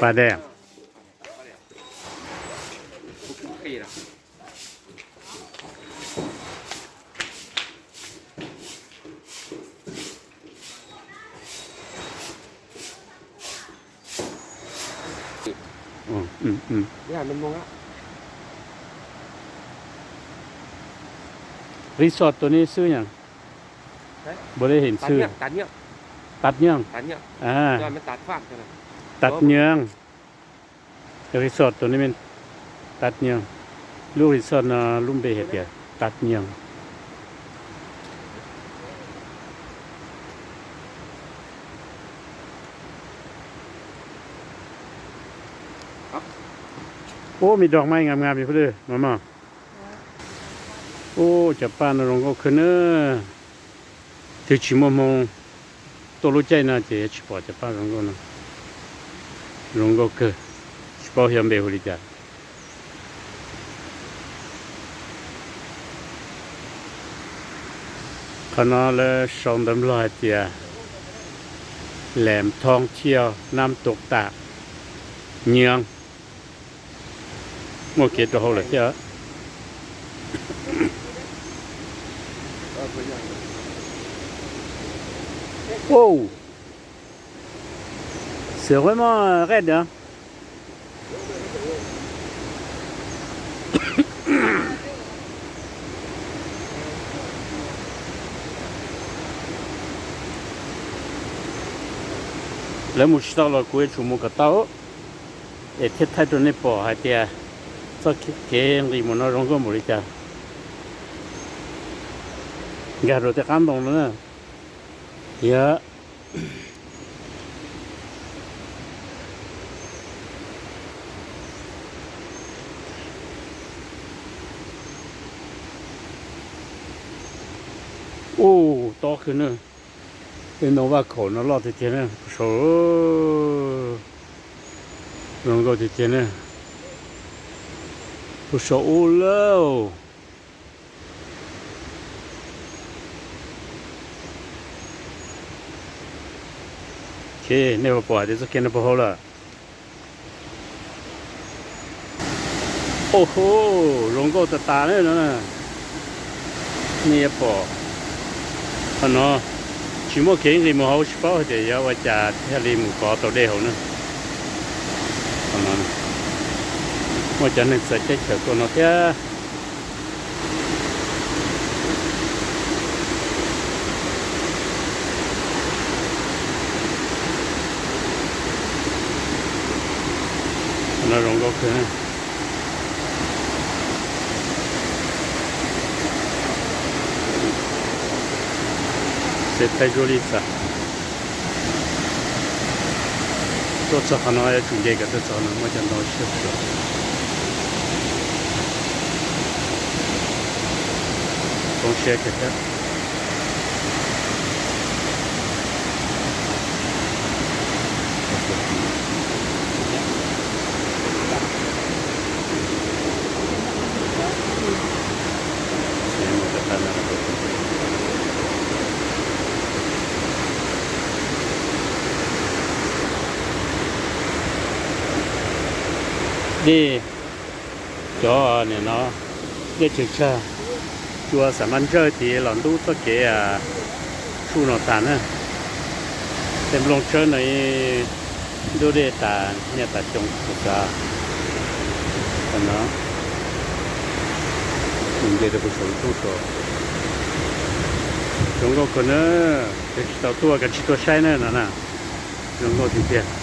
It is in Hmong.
Pas Dej. Resort tus no xwb yom? Npaum li hais xwb. Tap Nyeej. Tap Nyeej. Resort tus no, Tap Nyeej. Lub resort no lub npe hais tias Tap Nyeej. Ub, me dog mas ngam ngam li phooj ywg no mog. Ub, cov paj no zoo nkauj kawg na. Twb tsis muaj hmoo tuaj lub caij no ces yuav tsis pom cov paj zoo nkauj no. Zoo nkauj kawg, tsis paub xyov npe hu li cas. Qhov no lawv sau ntawv Nplog hais tias Lem Thoob Thiaj Nam Tuk Tam Nyeej. Muaj kev rau hauv lawm thiab. Ua, xiam quav mog qej dab. Lawv mus tsis tau los kuv yuav tsum mus kom tau es thiaj thaij rau nej pom hais tias txoj kev nqis mus no zoo nkauj npaum li cas. Nkag rau tej qab ntoo no na. Yog. Ub, tob kawg na. Tej ntoo vaj khaum no loj tiag tiag na, puag saum, zoo nkauj tiag tiag na. Puag saum ub lauj. Nej puas pom hais tias txoj kev no puas hau lawm? Ua, zoo nkauj tas tas li no. Nej yuav pom qhov no tsis muaj kev nqis mus hauv, tsis paub hais tias yuav ua cas thiaj li mus kov tau dej hauv na. Qhov no muaj cov neeg txawv teb chaws tuaj no thiab. Qhov no zoo nkauj kawg. Xav thaij zuaj li xav. Tuaj txog qhov no yuav tsum nce kom tuaj txog no, muaj cov ntoo siab kawg. Poob siab kawg thiab. Dej, cov nim no dej tsawg tsawg, cua xam maj ntsawj tid los ntub txoj kev tsuj no tas na. Tej nplooj tsawb no Ntub dej tas nyiaj tas xyoo kuv xav no, nce rau puag saum lub roob saud. Zoo nkauj kawg na, yog tsis tau tuaj kav tsij tuaj saib na no na. Zoo nkauj tiag tiag.